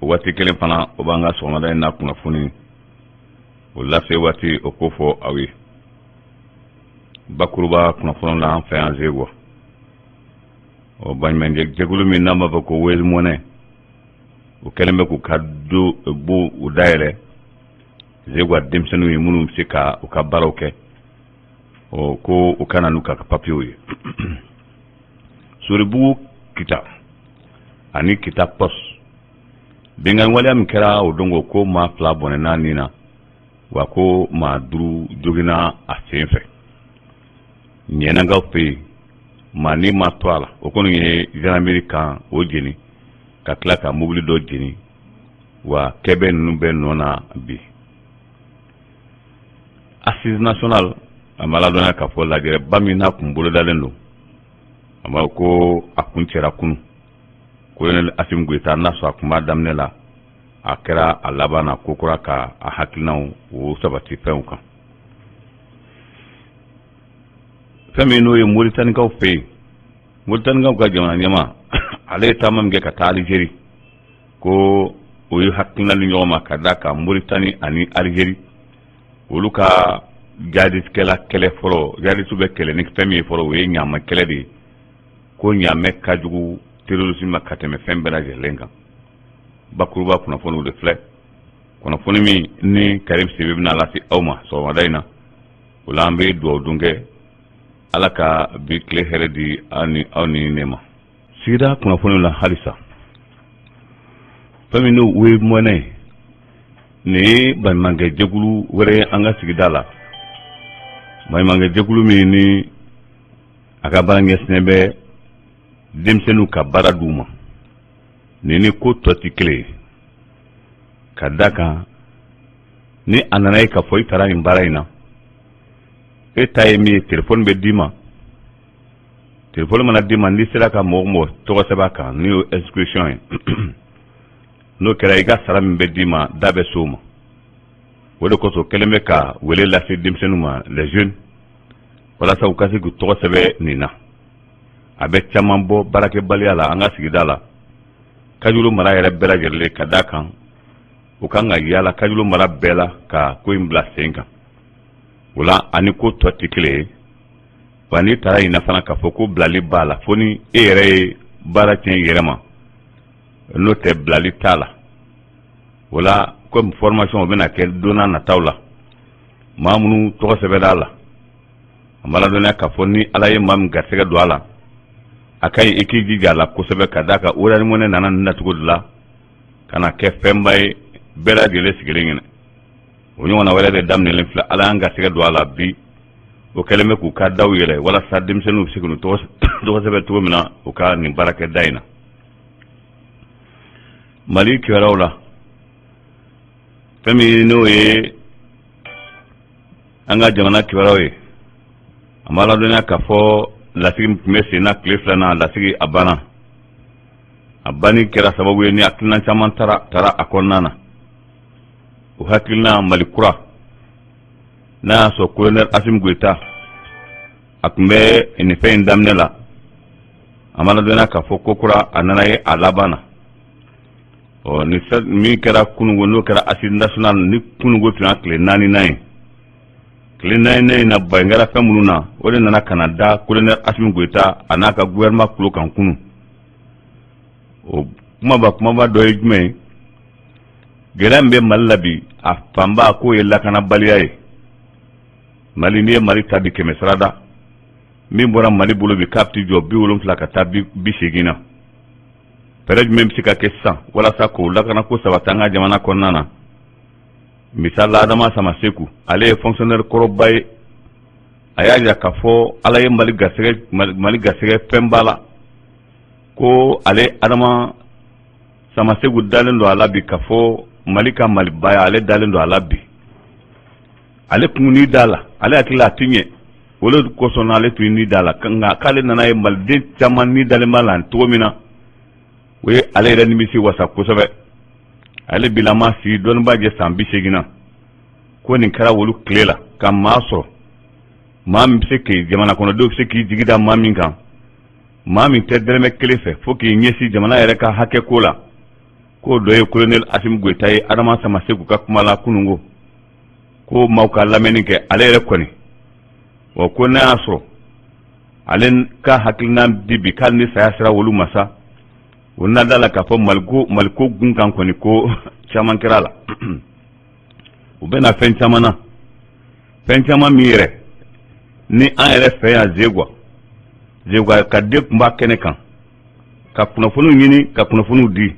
O waati kelen fana, o b'an ka sɔgɔmada in na kunnafoni o lase waati o ko fɔ aw ye. Bakuruba kunnafoni la, an fɛ yan Zegwa, ɔ baɲumankɛ jɛkulu min n'an b'a fɔ ko Wave Money, o kɛlen bɛ k'u ka do bo u dayɛlɛ Zegwa denmisɛnninw ye minnu bɛ se ka u ka baaraw kɛ, ɔ ko u ka na n'u ka papiyew ye. Soribugu Kita ani Kita Poste, binkanni waleya min kɛra o don, ko maa fila bɔnɛna nin na, wa ko maa duuru joginna a sen fɛ. Ɲɛnakaw fɛ yen, maa ni ma to a la, o kɔni ye gendarmerie camp o jeni ka tila ka mobili dɔ jeni, wa kɛbɛ ninnu bɛ nɔ na bi. Assise nationale, a ma ladɔnniya k'a fɔ lajɛrɛba min n'a kun bolodalen don, a ma ko a kun cɛra kunu. Colonel Assimi Goïta, n'a sɔrɔ a kun b'a daminɛ la, a kɛra a laban na kokura ka a hakilinaw o sabati fɛnw kan. Fɛn min n'o ye Moritanikaw fɛ yen, Moritanikaw ka jamana ɲɛmaa, ale ye taama min kɛ ka taa Alizeri, ko o ye hakilina di ɲɔgɔn ma ka da kan Moritani ani Alizeri olu ka jihadisikɛla kɛlɛ fɔlɔ, jihadisiw bɛ kɛlɛ ni fɛn min ye fɔlɔ, o ye ɲaamɛ kɛlɛ de ye, ko ɲaamɛ ka jugu terrorisme ma ka tɛmɛ fɛn bɛɛ lajɛlen kan. Bakuruba kunnafoniw de filɛ, kunnafoni min ni Karim Sidibe bɛna lase aw ma sɔgɔmada in na. O la, an bɛ dugawu don kɛ, Ala ka bi tile hɛrɛ di aw ni aw ni ne ma. Sigida kunnafoniw la halisa, fɛn min n'o Wave Money, nin ye baɲumankɛ jɛkulu wɛrɛ ye an ka sigida la, baɲumankɛ jɛkulu min ni a ka baara ɲɛsinnen bɛ denmisɛnninw ka baara d'u ma. Nin ni ko tɔ tɛ kelen ye, ka da kan ni a nana ye k'a fɔ i taara nin baara in na, e ta ye min ye, telefɔni bɛ d'i ma. Telefɔni mana d'i ma, n'i sera ka mɔgɔ mɔgɔ tɔgɔ sɛbɛn a kan, n'o ye inscription ye, n'o kɛra, i ka sara min bɛ d'i ma, da bɛ s'o ma. O de kosɔn kɛlen bɛ ka wele lase denmisɛnninw ma, les jeunes, walasa u ka se k'u tɔgɔ sɛbɛn nin na. A bɛ caman bɔ baarakɛbaliya la an ka sigida la, Kajolo mara yɛrɛ bɛɛ lajɛlen, ka da kan u kan ka yaala Kajolo mara bɛɛ la ka ko in bila sen kan. O la, ani ko tɔ tɛ kelen ye, wa n'i taara ɲin fana k'a fɔ ko bilali b'a la, fo ni e yɛrɛ ye baara tiɲɛ i yɛrɛ ma, n'o tɛ bilali t'a la. O la, comme formation o bɛna kɛ don n'a nataw la, maa minnu tɔgɔ sɛbɛnna a la, a ma ladɔnniya k'a fɔ ni Ala ye maa min garisɛgɛ don a la, a ka ɲi i k'i jija a la kosɛbɛ, ka d'a kan Orange Money nana nin nacogo de la ka na kɛ fɛnba ye bɛɛ lajɛlen sigilen ɲɛna. O ɲɔgɔnna wɛrɛ de daminɛlen filɛ, Ala y'an garisɛgɛ don a la bi, o kɛlen bɛ k'u ka daw yɛlɛ walasa denmisɛnninw bɛ se k'u tɔgɔ sɛbɛn cogo min na u ka nin baarakɛda in na. Mali kibaruyaw la, fɛn min n'o ye an ka jamana kibaruyaw ye, an b'a ladɔnniya k'a fɔ lasigi min tun bɛ sen na tile filanan lasigi, a banna. A banni kɛra sababu ye ni hakilina caman taara a kɔnɔna na. O hakilina, Mali kura, n'a y'a sɔrɔ colonel Assimi Goïta a tun bɛ nin fɛn in daminɛ la, an b'a ladɔnniya k'a fɔ ko kura a nana ye a laban na. Ɔ ni min kɛra kunungo, n'o kɛra assise nationale ni kunungo tun y'a tile naaninan ye. Tile naaninan in na, bɛn kɛra fɛn minnu na, o de nana ka na da colonel Assimi Goïta a n'a ka gouvernement tulo kan kunun. O kumaba dɔ ye jumɛn ye? Gɛlɛya min bɛ Mali la bi, a fanba k'o ye lakanabaliya ye. Mali, n'i ye Mali ta bi 100 sarada, min bɔra Mali bolo bi, k'a bɛ t'i jɔ 70 ka taa 80 na. Fɛɛrɛ jumɛn bɛ se ka kɛ sisan walasa k'o lakanako sabati an ka jamana kɔnɔna na? Misali la, Adama Samaseku, ale ye fonctionnaire kɔrɔba ye, a y'a jira k'a fɔ Ala ye Mali garisɛgɛ fɛnba la, ko ale Adama Samaseku dalen don a la bi k'a fɔ Mali ka Malibaya, ale dalen don a la bi. Ale kun ni da la, ale hakili la a ti ɲɛ, o de kosɔn ale tun ni da la, nka k'ale nana ye maliden caman ni dalen b'a la cogo min na, o ye ale yɛrɛ nimisi wasa kosɛbɛ. Ale bilama si dɔnniba jɛ san 80 na, ko nin kɛra wolu tile la ka maa sɔrɔ, maa min bɛ se k'i jamana kɔnɔdenw bɛ se k'i jigi da maa min kan, maa min tɛ dɛrɛmɛ kelen fɛ fo k'i ɲɛsin jamana yɛrɛ ka hakɛ ko la. K'o dɔ ye kolonɛli Asimi Goyita ye. Adama Samaseku ka kuma la kununko, ko maaw ka lamɛnni kɛ, ale yɛrɛ kɔni ɔ ko n'a y'a sɔrɔ ale ka hakilina di bi, k'ale ni saya sera olu ma sa, o na da la k'a fɔ maliko maliko gun kan kɔni, ko caman kɛra a la. U bɛna fɛn caman na, fɛn caman min yɛrɛ ni an yɛrɛ fɛ yan Zegwa. Zegwa ka den tun b'a kɛnɛ kan ka kunnafoniw ɲini, ka kunnafoniw di.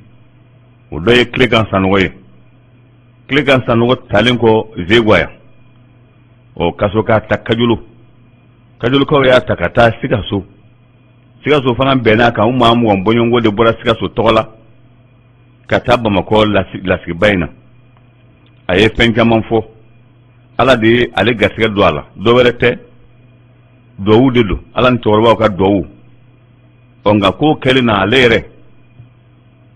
O dɔ ye Tilekan Sanɔgɔ ye. Tilekan Sanɔgɔ talen kɔ Zegwa yan, ɔ ka sɔrɔ k'a ta Kajolo, Kajolokaw y'a ta ka taa Sikaso. Sikaso fana bɛn'a kan, u maa 20 bɔɲɔgɔnko de bɔra Sikaso tɔgɔ la ka taa Bamakɔ lasigiba in na. A ye fɛn caman fɔ. Ala de ye ale garisɛgɛ don a la, dɔ wɛrɛ tɛ, duwawu de don, Ala ni cɛkɔrɔbaw ka duwawu. Ɔ nka ko kɛlen na ale yɛrɛ,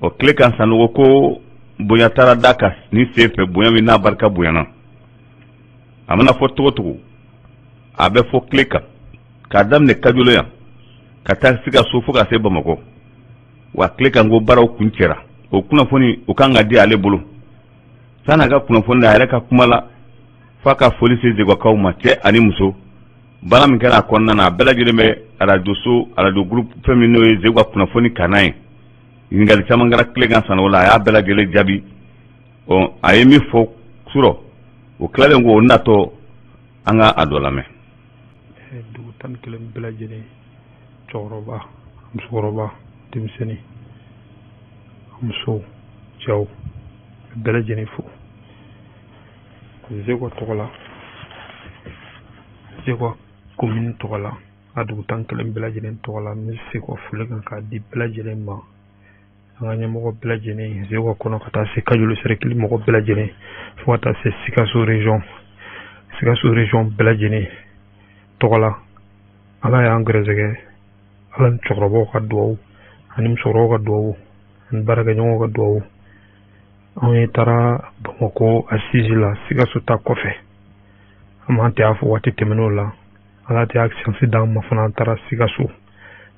ɔ Tilekan Sanogo ko bonya taara da kan nin sen fɛ, bonya min n'a barika bonyana, a mana fɔ cogo cogo, a bɛ fɔ Tilekan k'a daminɛ Kajolo yan ka taa Sikaso fo ka se Bamakɔ. Wa Tilekan ko baaraw kuncɛra, o kunnafoni o kan ka di ale bolo. San'a ka kunnafoni da a yɛrɛ ka kuma la, f'a ka foli se Zegwakaw ma, cɛ ani muso. Baara min kɛra a kɔnɔna na, a bɛɛ lajɛlen bɛ arajoso, arajo groupe, fɛn min n'o ye Zegwa kunnafoni kana ye. Ɲininkali caman kɛra Tilekan Sanogo la, a y'a bɛɛ lajɛlen jaabi. Ɔ a ye min fɔ surɔ, o tilalen ko o natɔ, an ka a dɔ lamɛn. Dugu 11 bɛɛ lajɛlen, cɛkɔrɔba, musokɔrɔba, denmisɛnnin, musow, cɛw, bɛɛ lajɛlen fo Zegwa tɔgɔ la, Zegwa komini tɔgɔ la, a dugu 11 bɛɛ lajɛlen tɔgɔ la. N bɛ se ka foli kan k'a di bɛɛ lajɛlen ma, an ka ɲɛmɔgɔ bɛɛ lajɛlen Zegwa kɔnɔ, ka taa se Kajolo cercle mɔgɔ bɛɛ lajɛlen, fo ka taa se Sikaso région, Sikaso région bɛɛ lajɛlen tɔgɔ la. Ala y'an gɛrɛsɛgɛ, Ala ni cɛkɔrɔbaw ka duwawu ani musokɔrɔbaw ka duwawu ani baarakɛɲɔgɔnw ka duwawu, anw ye taara Bamakɔ assise la Sikaso ta kɔfɛ. An m'an tɛ y'a fɔ waati tɛmɛnenw la, Ala tɛ y'a chance d'an ma fana, an taara Sikaso,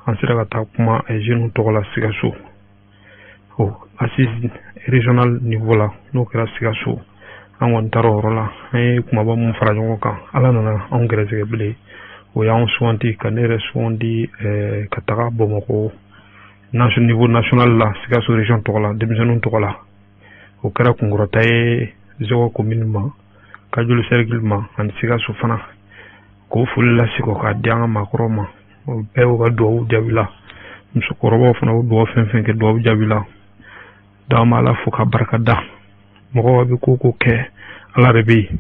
an sera ka taa kuma jeunes tɔgɔ la Sikaso, o assise régional niveau la, n'o kɛra Sikaso. An kɔni taara o yɔrɔ la, an ye kumaba mun fara ɲɔgɔn kan, Ala nana anw gɛrɛsɛgɛ bilen, o y'anw sugandi, ka ne yɛrɛ sugandi ka taga Bamakɔ niveau national la Sikaso région tɔgɔ la, denmisɛnninw tɔgɔ la. O kɛra kunkɔrɔta ye Zegwa commune ma, Kajolo cercle ma ani Sikaso fana. K'o foli lase kɔ k'a di an ka maakɔrɔw ma, o bɛɛ y'u ka duwawu jaabi la. Musokɔrɔbaw fana y'u duwawu fɛn fɛn kɛ, duwawu jaabi la. Donc an bɛ Ala fo ka barika da. Mɔgɔ bɛ ko ko kɛ, Ala de bɛ yen.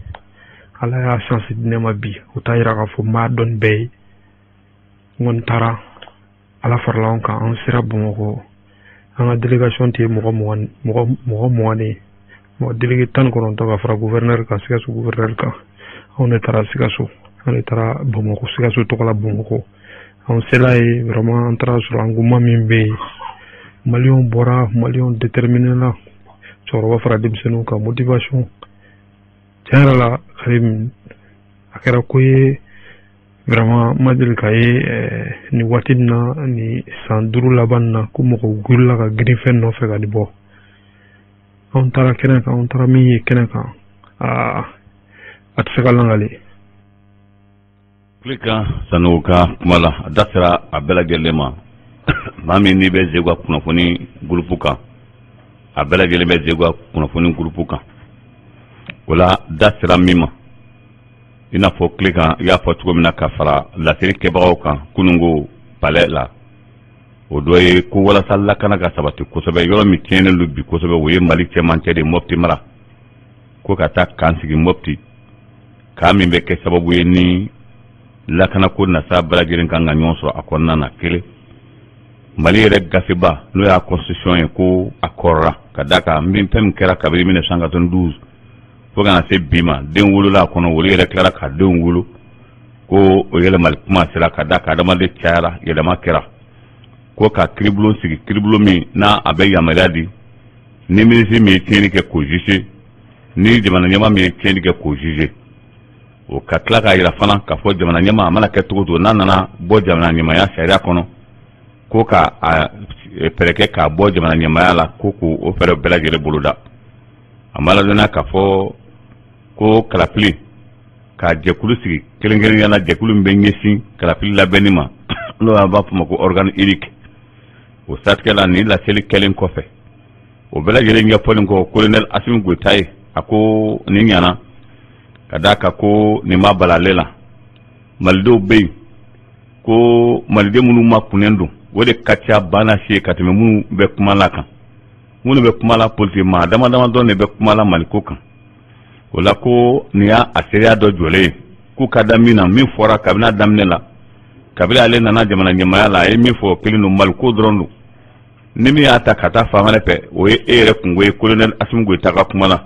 Ala y'a chance di ne ma bi, o t'a yira k'a fɔ n b'a dɔn ni bɛɛ ye. N kɔni taara, Ala farala anw kan, an sera Bamakɔ. An ka délégation tɛ mɔgɔ 20, mɔgɔ 20 de ye, mɔgɔ délégué 19 ka fara gouverneur kan, Sikaso gouverneur kan. Anw de taara Sikaso, anw de taara Bamakɔ Sikaso tɔgɔ la Bamakɔ. Anw sela yen, vraiment, an taara sɔrɔ engouement min bɛ yen, maliyɛnw bɔra, maliyɛnw déterminé la, cɛkɔrɔba fara denmisɛnninw kan, motivation tiɲɛ yɛrɛ la, Karim, a kɛra ko ye vraiment n ma deli ka ye nin waati in na, ni san 5 laban na, ko mɔgɔ wulila ka girin fɛn nɔfɛ ka nin bɔ. Anw taara kɛnɛ kan, anw taara min ye kɛnɛ kan, aa, a tɛ se ka langali. Tilekan Sanogo ka kuma la, a da sera a bɛɛ lajɛlen ma. Maa min n'i bɛ Zegwa kunnafoni groupe kan, a bɛɛ lajɛlen bɛ Zegwa kunnafoni groupe kan. O la, da sera min ma, i n'a fɔ Tilekan i y'a fɔ cogo min na, ka fara laseli kɛbagaw kan kununko palais la, o dɔ ye ko walasa lakana ka sabati kosɛbɛ, yɔrɔ min tiɲɛnen don bi kosɛbɛ, o ye Mali cɛmancɛ de, Mɔpti mara, ko ka taa camp sigi Mɔpti, camp min bɛ kɛ sababu ye ni lakanako nasa bɛɛ lajɛlen kan ka ɲɔgɔn sɔrɔ a kɔnɔna na. Kelen, Mali yɛrɛ gafeba, n'o y'a constitution ye, ko a kɔrɔra, ka d'a kan min fɛn min kɛra kabini 1992 fo ka na se bi ma, den wolola a kɔnɔ, olu yɛrɛ tilara ka denw wolo, ko o yɛlɛmali kuma sera, ka d'a kan adamaden cayara, yɛlɛma kɛra, ko ka kiribulon sigi, kiribulon min n'a a bɛ yamaruya di ni minisiri min ye tiɲɛni kɛ k'o juger, ni jamana ɲɛmaa min ye tiɲɛni kɛ k'o juger. O ka tila k'a yira fana k'a fɔ jamana ɲɛmaa, a mana kɛ cogo o cogo, n'a nana bɔ jamana ɲɛmaaya sariya kɔnɔ. ko ka a fɛɛrɛ kɛ k'a bɔ jamana ɲɛmaaya la, ko k'o o fɛɛrɛ bɛɛ lajɛlen boloda. An b'a ladɔnniya k'a fɔ ko kalafili ka jɛkulu sigi kɛrɛnkɛrɛnnenya la, jɛkulu min bɛ ɲɛsin kalafili labɛnni ma, n'o an b'a fɔ ma ko organe unique. O siratigɛ la, nin laseli kɛlen kɔfɛ, o bɛɛ lajɛlen ɲɛfɔlen kɔ, colonel Asimi Goyita ye a ko nin ɲana ka d'a kan ko nin ma bala ale la. Malidenw bɛ yen, ko maliden minnu ma kunnen don, o de ka ca banna si ye ka tɛmɛ minnu bɛ kuma la kan. Minnu bɛ kuma la, politiki maa dama dama dɔrɔn de bɛ kuma la Maliko kan. O la, ko nin y'a a seereya dɔ jɔlen ye k'u ka da min na, min fɔra kabini a daminɛ la, kabini ale nana jamana ɲɛmaaya la, a ye min fɔ kelen don, Maliko dɔrɔn don. Ni min y'a ta ka taa fan wɛrɛ fɛ, o ye e yɛrɛ kunko ye. Colonel Asimi Goyita ka kuma la,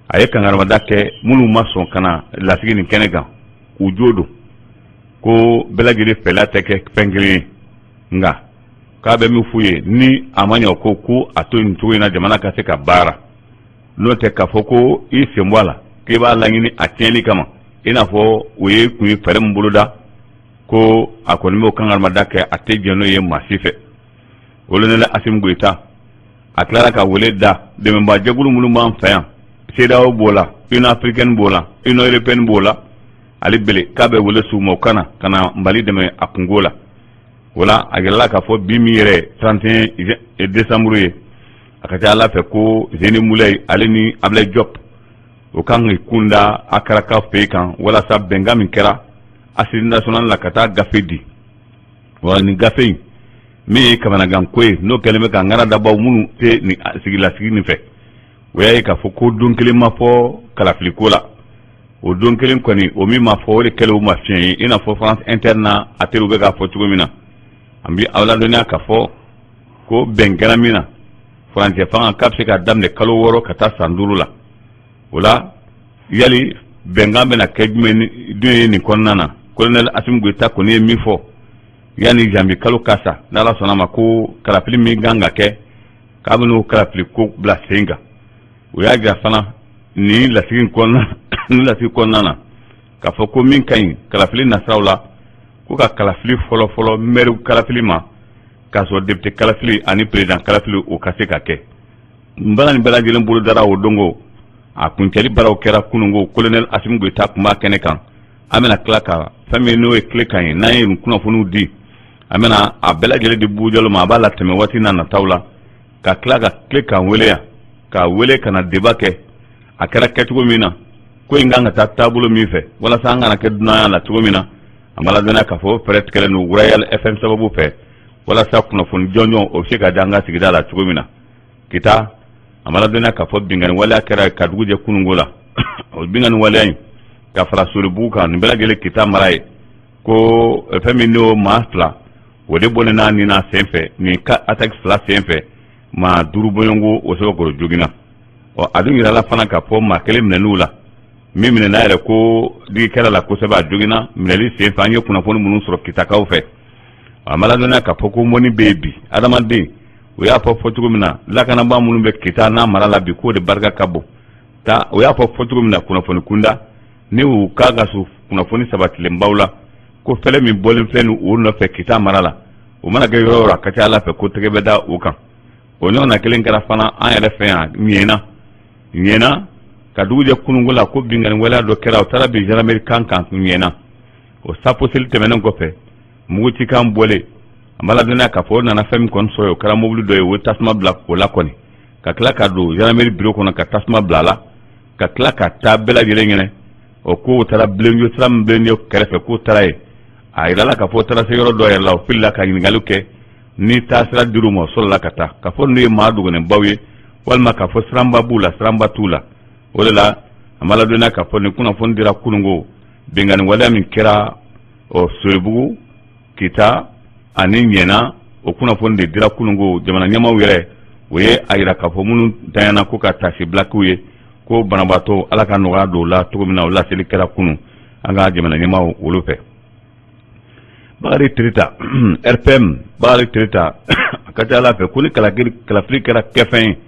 a ye kankarimada kɛ minnu ma sɔn ka na lasigi nin kɛnɛ kan, u jo don, ko bɛɛ lajɛlen fɛla tɛ kɛ fɛn kelen ye, nka k'a bɛ min f'u ye, ni a ma ɲɛ, ko a to nin cogo in na, jamana ka se ka baara. N'o tɛ, k'a fɔ ko i sen bɔ a la, k'i b'a laɲini a tiɲɛli kama, i n'a fɔ o ye kun ye fɛɛrɛ min boloda, ko a kɔni b'o kankarimada kɛ, a tɛ jɛn n'o ye maa si fɛ. Colonel Asimi Goyita a tilara ka wele da dɛmɛbaajɛkulu minnu b'an fɛ yan, CEDEAO b'o la, Union africaine b'o la, Union européenne b'o la, ale bele k'a bɛ wele s'u ma, u ka na ka na Mali dɛmɛ a kunko la. O la, a yirala k'a fɔ bi min yɛrɛ 31 décembre ye, a ka ca ala fɛ ko Zeni Mulayi, ale ni Ablaye Diop, o kan k'i kun da Akaraka fɛ yen kan, walasa bɛnkan min kɛra Assise nationale la, ka taa gafe di. Wa nin gafe in min ye kamanaganko ye, n'o kɛlen bɛ ka ŋara dabaw minnu tɛ nin sigilasigi nin fɛ, o y'a ye k'a fɔ ko don kelen ma fɔ kalafiliko la. O don kelen kɔni, o min ma fɔ, o de kɛlen u ma fiɲɛ ye, i n'a fɔ France Inter n'a a teriw bɛ k'a fɔ cogo min na. An bɛ aw ladɔnniya k'a fɔ ko bɛn kɛra min na, furancɛ fanga k'a bɛ se ka daminɛ kalo 6 ka taa san 5 la. O la, yali bɛnkan bɛna kɛ jumɛn ye nin kɔnɔna na? Colonel Asimi Goyita kɔni ye min fɔ, yanni janvier kalo ka sa, n'Ala sɔnna ma, ko kalafili min kan ka kɛ, k'a bɛn'o kalafili ko bila sen kan. O y'a jira fana nin lasigi kɔnɔna, nin lasigi kɔnɔna na, k'a fɔ ko min ka ɲi kalafili nasiraw la, ko ka kalafili fɔlɔ-fɔlɔ mɛriw kalafili ma, k'a sɔrɔ député kalafili ani président kalafili, o ka se ka kɛ. Baara nin bɛɛ lajɛlen bolo dara o dongo. A kuncɛli baaraw kɛra kunungo, colonel Asimi Goyita tun b'a kɛnɛ kan. An bɛna tila ka fɛn min n'o ye tile kan ye, n'an ye nin kunnafoniw di, an bɛna a bɛɛ lajɛlen di Bubu Jalo ma, a b'a latɛmɛ waati n'a nataw la, ka tila ka tile kan wele yan, k'a wele ka na débat kɛ a kɛra kɛcogo min na, ko in kan ka taa taabolo min fɛ, walasa an kana kɛ dunanya la cogo min na. An b'a ladɔnniya k'a fɔ fɛɛrɛ tigɛlen don Royal FM sababu fɛ, walasa kunnafoni jɔnjɔn o bɛ se ka di an ka sigida la cogo min na. Kita, an b'a ladɔnniya k'a fɔ binkanni waleya kɛra ka dugu jɛ kunungo la. O binkanni waleya in ka fara Soribugu kan, nin bɛɛ lajɛlen Kita mara ye, ko fɛn min n'o maa fila, o de bɔnɛ n'a ni n'a sen fɛ. Nin ka attaque fila sen fɛ, maa duuru bɔɲɔgɔnko o sɛbɛkɔrɔ joginna. Ɔ, a dun yirala fana k'a fɔ maa kelen minɛn'u la, min minɛna yɛrɛ ko digi kɛra la kosɛbɛ, a joginna minɛli sen fɛ. An ye kunnafoni minnu sɔrɔ Kitakaw fɛ, a ma ladɔnniya k'a fɔ ko mɔni bɛ yen bi. Adamaden, o y'a fɔ fɔ cogo min na, lakanabaa minnu bɛ Kita n'a mara la bi, k'o de barika ka bon ta. O y'a fɔ fɔ cogo min na, kunnafoni kunda ni u k'a ka su kunnafoni sabatilenbaw la, ko fɛlɛ min bɔlen filɛ nin o nɔfɛ Kita mara la, o mana kɛ yɔrɔ o yɔrɔ, a ka ca ala fɛ ko tɛgɛ bɛ da o kan. O ɲɔgɔnna kelen kɛra fana an yɛrɛ fɛ yan Ɲɛna. Ɲɛna, ka dugu jɛ kununko la, ko binkanni waleya dɔ kɛra, o taara bin gendarmerie camp kan Ɲɛna. O saposeli tɛmɛnen kɔfɛ, mugucikan bɔlen, an b'a ladɔnniya k'a fɔ o nana fɛn min kɔni sɔrɔ yen, o kɛra mobili dɔ ye, o ye tasuma bila o la kɔni, ka tila ka don gendarmerie bureau kɔnɔ ka tasuma bila a la, ka tila ka taa bɛɛ lajɛlen ɲɛnɛ. O ko taara bilenjo sira min bilenjo kɛrɛfɛ, k'o taara yen. A yirala k'a fɔ o taara se yɔrɔ dɔ yɛrɛ la, o filila ka ɲininkaliw kɛ, ni taasira dir'u ma, o sɔrɔla ka taa k'a fɔ n'u ye maa dogonnenbaw ye, walima k'a fɔ siranba b'u la, siranba t'u la. O de la, an b'a ladɔnniya k'a fɔ nin kunnafoni dira kununko, binkanni waleya min kɛra ɔ Soribugu, Kita ani Ɲɛna, o kunnafoni de dira kununko. Jamana ɲɛmaaw yɛrɛ, o ye a yira k'a fɔ minnu tanyana, ko ka taasibila k'u ye, ko banabaatɔ, Ala ka nɔgɔya don o la cogo min na. O laseli kɛra kunun an ka jamana ɲɛmaaw olu fɛ. Bakari Tereta, RPM, Bakari Tereta, a ka ca ala fɛ ko ni kalafili kɛra kɛfɛn ye,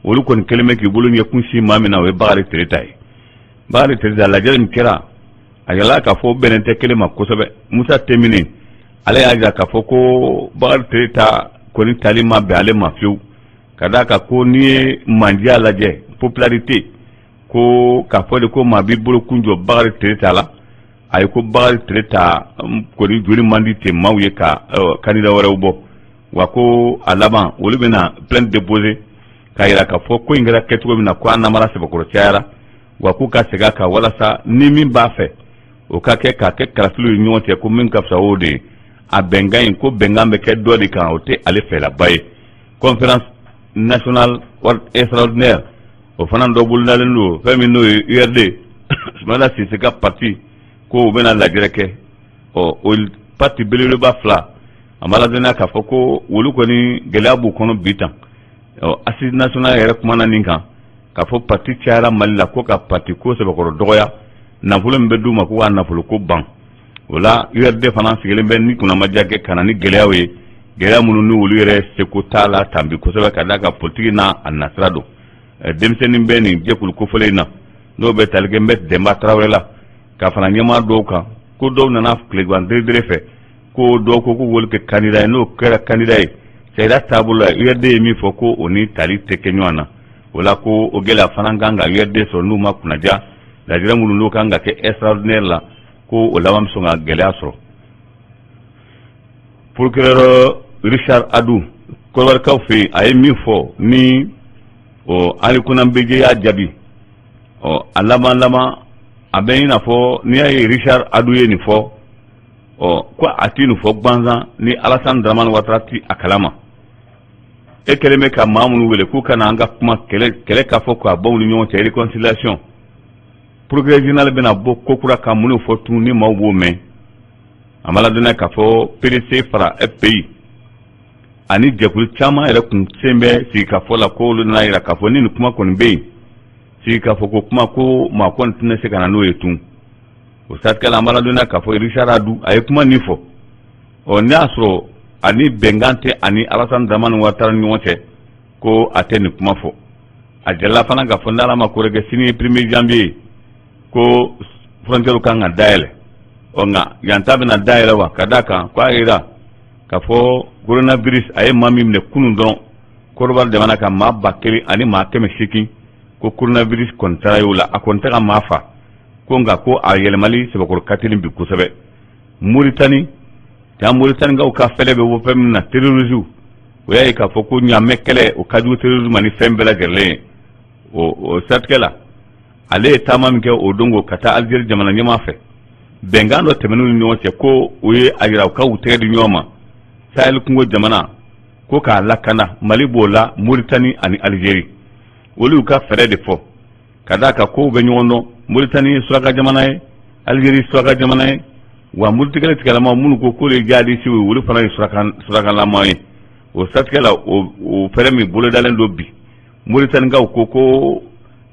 olu kɔni kɛlen bɛ k'i bolo ɲɛkun si maa min na, o ye Bakari Tereta ye. Bakari Tereta, lajɛli min kɛra, a yirala k'a fɔ bɛnnen tɛ kelen ma kosɛbɛ. Musa Temini, Ale y'a jira k'a fɔ ko Bakari Tereta kɔni tali ma bɛn ale ma fiyewu, ka d'a kan ko n'i ye mandiya lajɛ, popularité, ko k'a fɔ de ko maa b'i bolokun jɔ Bakari Tereta la. A ye ko Bakari Tereta kɔni joli man di ten maaw ye ka candidat wɛrɛw bɔ. Wa ko a laban olu bɛna plainte déposer k'a jira k'a fɔ ko in kɛra kɛcogo min na, ko a namara sɛbɛkɔrɔ cayara, wa k'u ka segin a kan walasa ni min b'a fɛ o ka kɛ, k'a kɛ kalafiliw ye ɲɔgɔn cɛ, ko min ka fisa o de ye. A bɛnkan in, ko bɛnkan bɛ kɛ dɔ de kan, o tɛ ale fɛlaba ye. Conférence nationale extraordinaire, o fana dɔ bolodalen don. Fɛn min n'o ye URD, Sumayila Sise ka parti, ko u bɛna lajɛrɛ kɛ. Ɔ, o parti belebeleba fila, a ma ladɔnniya k'a fɔ ko olu kɔni gɛlɛya b'u kɔnɔ bi tan. Ɔ, assise nationale yɛrɛ kumana nin kan k'a fɔ parti cayara Mali la, ko ka parti ko sɛbɛkɔrɔ dɔgɔya, nafolo min bɛ d'u ma, ko k'a nafolo ko ban. O la, URD fana sigilen bɛ ni kunnamadiya kɛ ka na ni gɛlɛyaw ye, gɛlɛya minnu ni olu yɛrɛ seko t'a la tan bi kosɛbɛ, ka d'a kan politiki n'a a nasira don. Denmisɛnnin bɛ nin jɛkulu kofɔlen in na, n'o bɛ tali kɛ n bɛ Denba Tarawele la, ka fana ɲɛmaa dɔw kan, ko dɔw nana tilegan deredere fɛ, ko dɔw ko k'u w'olu kɛ candidat ye. N'o kɛra candidat ye, sariya taabolo la, URD ye min fɔ, ko o ni tali tɛ kɛ ɲɔgɔn na. O la, ko o gɛlɛya fana kan ka URD sɔrɔ n'u ma kunnaja. Lajɛrɛ minnu n'o kan ka kɛ extraordinaire la, ko o laban bɛ sɔn ka gɛlɛya sɔrɔ. Procureur Richard Adou, Kɔdiwarikaw fɛ yen, a ye min fɔ ni ɔ Henri Konan Bédié y'a jaabi, ɔ, a laban laban a bɛ i n'a fɔ n'i y'a ye Richard Adou ye nin fɔ, ɔ, ko a ti nin fɔ gbansan ni Alassane Dramane Ouattara ti a kalama. E kɛlen bɛ ka maa minnu wele k'u ka na an ka kuma kɛlɛ kɛlɛ k'a fɔ k'a bɔ u ni ɲɔgɔn cɛ, réconciliation, procureur général bɛna bɔ kokura ka minnu fɔ tun ni maaw b'o mɛn. A ma ladɔnniya k'a fɔ PDC fara FPI ani jɛkulu caman yɛrɛ kun sen bɛ sigikafɔ la, ko olu nana yira k'a fɔ ni nin kuma kɔni bɛ yen, sigikafɔ ko kuma, ko maa kɔni tɛna se ka na n'o ye tun. O siratigɛ la, an b'a ladɔnniya k'a fɔ Richard Adou a ye kuma nin fɔ, ɔ, n'a y'a sɔrɔ ani bɛnkan tɛ ani Alassane Dramane Ouattara ni ɲɔgɔn cɛ, ko a tɛ nin kuma fɔ. A jirala fana k'a fɔ n'Ala ma ko wɛrɛ kɛ, sini ye 1er janvier ye, ko frontière kan ka dayɛlɛ. Ɔ, nka yan ta bɛna dayɛlɛ wa? Ka d'a kan ko a yira k'a fɔ coronavirus a ye maa min minɛ kunun dɔrɔn Côte jamana kan, maa 1180, ko coronavirus kɔni taara y'o la, a kɔni tɛ ka maa fa ko, nka ko a yɛlɛmali sɛbɛkɔrɔ ka teli bi kosɛbɛ. Moritani ja, Moritanikaw ka fɛlɛ bɛ bɔ fɛn min na, terrorisme, o y'a ye k'a fɔ ko ɲaamɛ kɛlɛ, o ka jugu terrorisme ma ni fɛn bɛɛ lajɛlen ye. O siratigɛ la, ale ye taama min kɛ o don ka taa Algérie jamana ɲɛmaa fɛ, bɛnkan dɔ tɛmɛn'u ni ɲɔgɔn cɛ, ko o ye a yira u ka u tɛgɛ di ɲɔgɔn ma Sahel kungo jamana ko k'a lakana. Mali b'o la, Moritani ani Algérie, olu y'u ka fɛɛrɛ de fɔ, ka d'a kan kow bɛ ɲɔgɔn dɔn. Moritani ye suraka jamana ye, Algérie suraka jamana ye, wa muritigɛlɛ tigɛlama minnu ko k'olu ye jihadisiw ye, olu fana ye surakalama ye. O siratigɛ la, o fɛɛrɛ min bolodalen don bi, Moritanikaw ko ko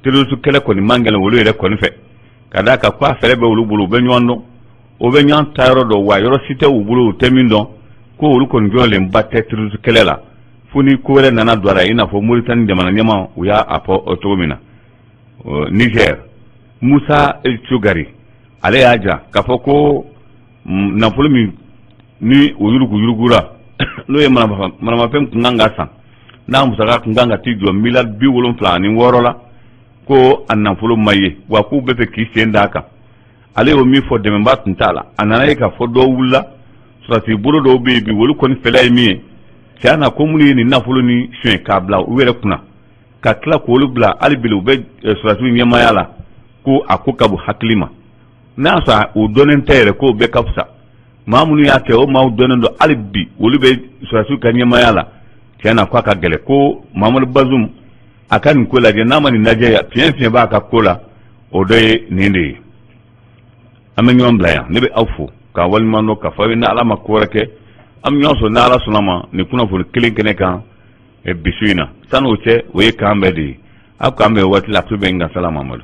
terroriste kɛlɛ kɔni man gɛlɛn olu yɛrɛ kɔni fɛ, ka d'a kan k'a fɛɛrɛ bɛ olu bolo, u bɛ ɲɔgɔn dɔn, o bɛ ɲɔgɔn ta yɔrɔ dɔn, wa yɔrɔ si tɛ u bolo u tɛ min dɔn, ko olu kɔni jɔlenba tɛ terroriste kɛlɛ la, fo ni ko wɛrɛ nana don a la, i n'a fɔ Moritani jamana ɲɛmaa u y'a fɔ cogo min na. Niger, Musa Cogari, ale y'a jira k'a fɔ ko nafolo min ni o yuruguyurugura, n'o ye manamafɛn kun kan ka san, n'a musaka kun kan ka t'i jɔ miliyari 76 la, ko a nafolo ma ye, wa k'u bɛ fɛ k'i sen d'a kan. Ale y'o min fɔ, dɛmɛba tun t'a la. A nana ye k'a fɔ dɔw wulila, sɔrɔdasi bolo dɔw bɛ yen bi, olu kɔni fɛla ye min ye tiɲɛ na, ko minnu ye nin nafolo ni suɲɛ k'a bila u yɛrɛ kunna, ka tila k'olu bila hali bi u bɛ sɔrɔdasiw ɲɛmaaya la, ko a ko ka bon hakili ma. N'a y'a sɔrɔ o dɔnnen tɛ yɛrɛ, k'o bɛɛ ka fisa. Maa minnu y'a kɛ, o maaw dɔnnen don, hali bi olu bɛ sɔrɔdasiw ka ɲɛmaaya la. Tiɲɛ na, k'a ka gɛlɛn ko Mamadu Bazum a ka nin ko lajɛ. N'a ma nin lajɛ, fiɲɛ fiɲɛ b'a ka ko la, o dɔ ye nin de ye. An bɛ ɲɔgɔn bila yan. Ne bɛ aw fo k'a waleɲuman dɔn, k'a fɔ aw ye ni Ala ma ko wɛrɛ kɛ, an bɛ ɲɔgɔn sɔrɔ ni Ala sɔnna ma nin kunnafoni kelen kɛnɛ kan bi su in na. San'o cɛ, o ye k'an bɛɛ de ye. Aw k'an bɛn waati la, a bɛ n ka sala Mamadu.